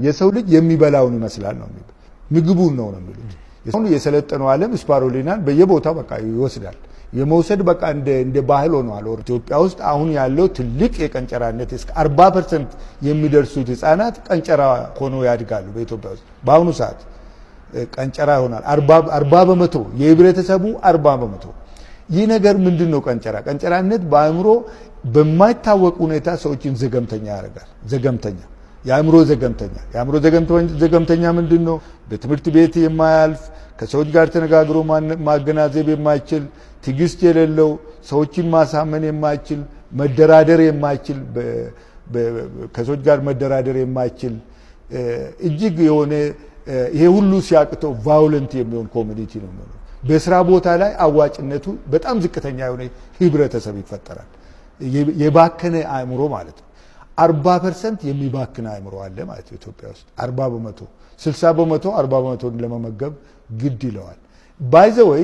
የሰው ልጅ የሚበላውን ይመስላል ነው የሚሉት። ምግቡን ነው ነው የሚሉት። አሁን የሰለጠነው ዓለም spirulina ን በየቦታው በቃ ይወስዳል። የመውሰድ በቃ እንደ ባህል ሆኗል። ኢትዮጵያ ውስጥ አሁን ያለው ትልቅ የቀንጨራነት እስከ 40% የሚደርሱት ህጻናት ቀንጨራ ሆኖ ያድጋሉ። በኢትዮጵያ ውስጥ በአሁኑ ሰዓት ቀንጨራ ይሆናል። 40% የህብረተሰቡ 40%። ይህ ነገር ምንድን ነው? ቀንጨራ ቀንጨራነት በአእምሮ በማይታወቅ ሁኔታ ሰዎችን ዘገምተኛ ያደርጋል። ዘገምተኛ፣ የአእምሮ ዘገምተኛ። የአእምሮ ዘገምተኛ ምንድን ነው? በትምህርት ቤት የማያልፍ፣ ከሰዎች ጋር ተነጋግሮ ማገናዘብ የማይችል፣ ትዕግስት የሌለው፣ ሰዎችን ማሳመን የማይችል፣ መደራደር የማይችል፣ ከሰዎች ጋር መደራደር የማይችል፣ እጅግ የሆነ ይሄ ሁሉ ሲያቅተው violent የሚሆን community ነው የሚሆነው። በስራ ቦታ ላይ አዋጭነቱ በጣም ዝቅተኛ የሆነ ህብረተሰብ ይፈጠራል። የባከነ አእምሮ ማለት ነው። 40% የሚባክን አእምሮ አለ ማለት ነው ኢትዮጵያ ውስጥ 40%፣ 60% 40% ለመመገብ ግድ ይለዋል። By the way.